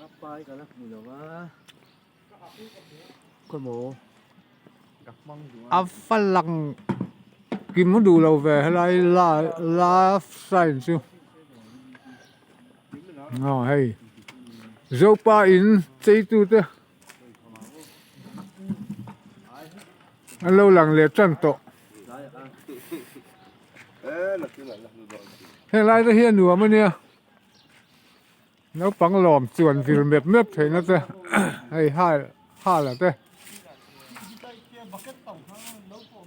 A va lang kim duh lo ve helai love sign chu aw hei zopa in chei tute an lo lang leh tan tawh helai te hi a nuam a nia. Naupang lawm chuan vir mep mep theihna te hei hal hal a te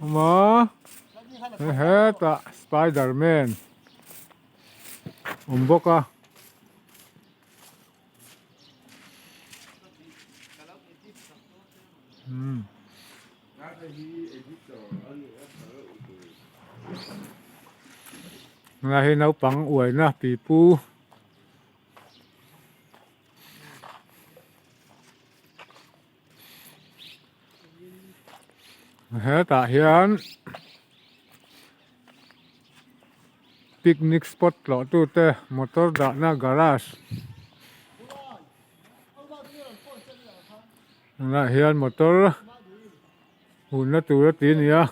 awm a hetah spider man awm bawk a. Tunah hi naupang uaina pipu. Hetah hian picnic spot tlawh tute motor dahna garage tunah hian motor hunna tur a ti a ni a.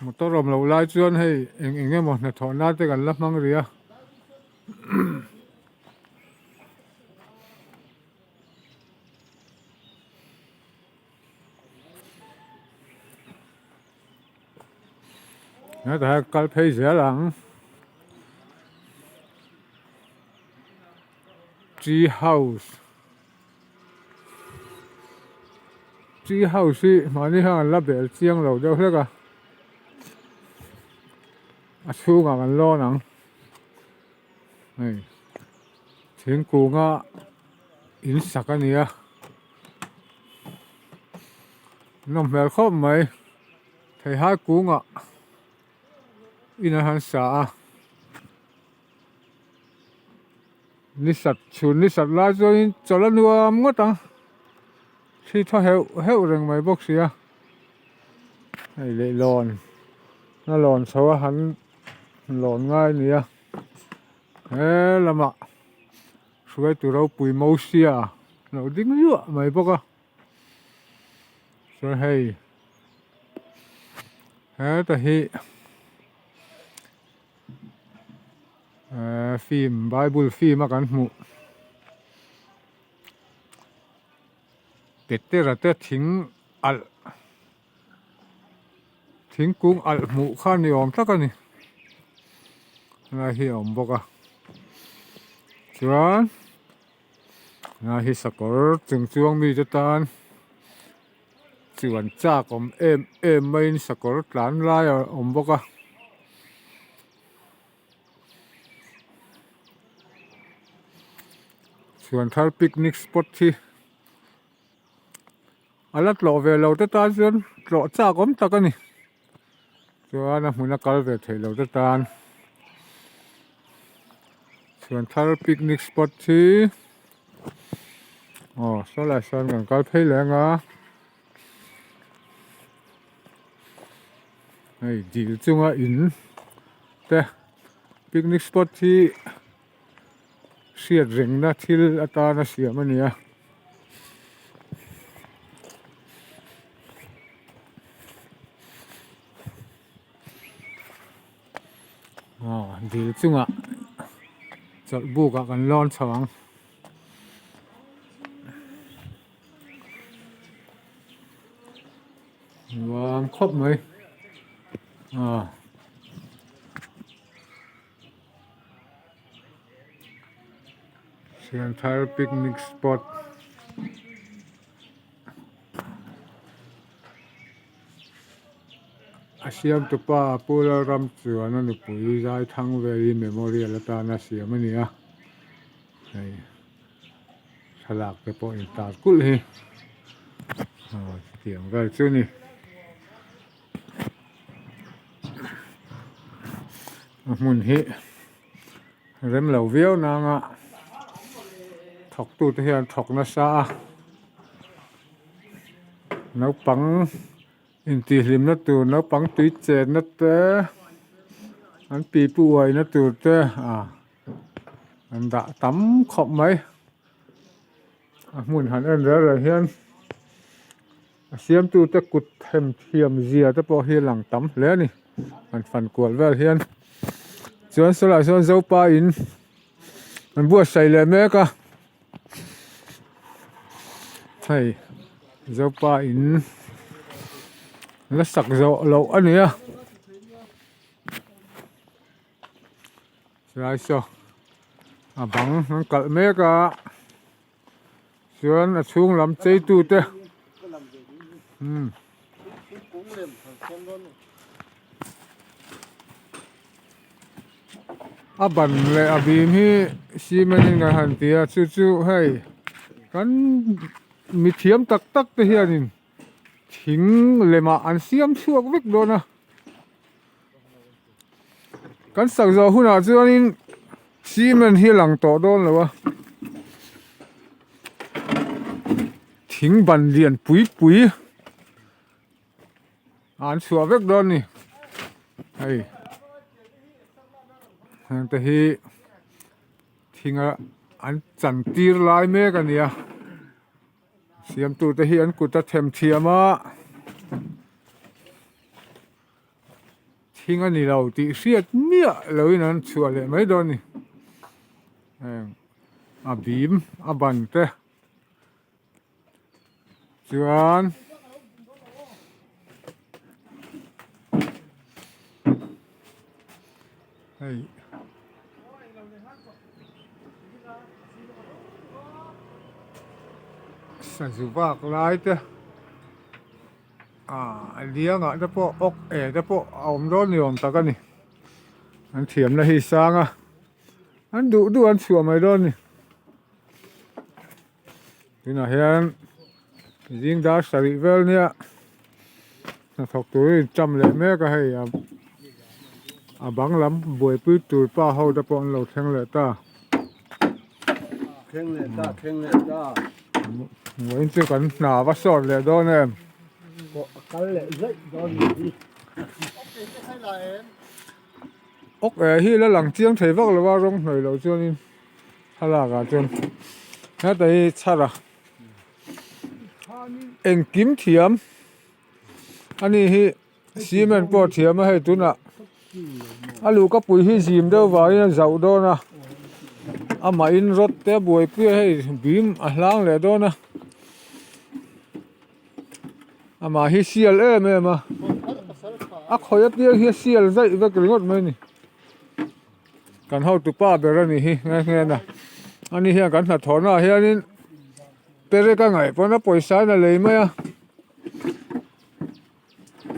Motor awm loh lai chuan hei eng eng emaw hnathawh nan te kan la hmang rih a hetah hian kal phei zel ang tree house. Tree house hi mahni hian an la bel chiang lo deuh hlek a a chhungah kan lawn ang hei thingkunga in sak a ni a nawm hmel khawp mai theihai kungah in an han sa a. Ni sat chhun ni sat lai chuanin chawlh a nuam ngawt ang thli thaw heuh heuh reng mai bawk si a hei leh lawn a lawn chho a han lawn ngai a ni a he lamah hruaitu ropui Mosia lo ding luah mai bawk a chuan hei heta hi. Ehh film bible film a kan hmuh petera te thing alh thingkung alh hmuh kha ni awm tak a ni helai hi a awm bawk a chuan helai hi sakawr chung chuang mite tan chuan chak awm em em maiin sakawr tlan lai a awm bawk a. Chhuanthar picnic spot hi a la tlawh ve lo te tan chuan tlawh chak awm tak a ni chuan a hmun a kal ve theih lo te tan Chhuanthar picnic spot hi aw saw lai sawn kan kal phei leh ang a. Hei dil chunga in te picnic spot hi hriat rengna thil atana siam a ni a. Aw dil chungah chawlh buk ah kan lawn chho ang. Nuam khawp mai aw Sianthar picnic spot a siam tupa Pu Lalram chuan a nupui Zaithangveli memorial atana siam a ni a hei. Thlalak te pawh in tar kulh hi aw chutiang vel chu a ni a hmun hi rem lo viau nang a thawk tu te hian thawk nasa a naupang intihhlimna tur naupang tui chenna te an pipu uaina tur te ah. An dah tam khawp mai. A hmun han en rel rel hian a siamtute kut themthiam zia te pawh hi a lang tam hle a ni han fan kual vel hian chuan sawlai sawn zopa in an buatsaih leh mek a hei zopa in la sak zawh loh a ni a. Chulai saw a bang an kalh mek a chuan a chhung lam chei tu te umm a ban leh a bim hi cement in kan han ti a chu chu hei kan mithiam tak tak te hianin thing lemah an siam chhuak vek dawn a. Kan sak zawh hunah chuanin cement hi a lang tawh dawn lo a thing ban lian pui pui an chhuah vek dawn a ni hei heng te hi thinga an chan tir lai mek a ni a. Siamtute hi an kut a them thiam a, thing a ni lo tih hriat miah loin an chhuah leh mai dawn a ni. Heng a bim a ban te chuan hei. Sazu vak lai te ah liangah te pawh awk e te pawh a awm dawn ni awm tak a ni an thiamna hi sang a an duh duh an chhuah mai dawn a ni tunah hian zing dar sarih vel nia hnathawk turin inṭam leh mek a hei a bang lam buaipui tur pa ho te pawh an lo thleng leh ta thleng leh ta thleng leh ta vawiin chu kan hna va sawt leh dawn em pawh a kal leh zaih dawn ni hi awk eh hi la lang chiang thei vak lo a rawng hnawih loh chuanin thlalak ah chuan heta hi chhar a engkim thiam ani hi cement pawh a thiam a hei tunah a luhka pui hi zim deuh vangin a zauh dawn a amah in rawt te a buaipui a hei bim a hlang leh dawn a amah hi sial em em a a khawi apiang hi a sial zaih vek ringawt mai a ni. Kan hotu pa ber a ni hi nghe nghe na ani hian kan hnathawhna ah hianin perek a ngaih pawn a pawisa in a lei mai a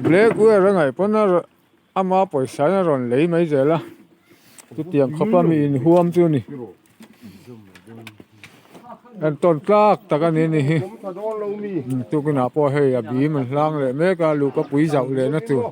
black wear a ngaih pawn a ama pawisa in a rawn lei mai zel a chutiang khawp a mi inhuam chu a ni entawn tlak tak a ni a ni hi tukin ah pawh hei a bim an hlang leh mek a luhka pui zauh leh na tur.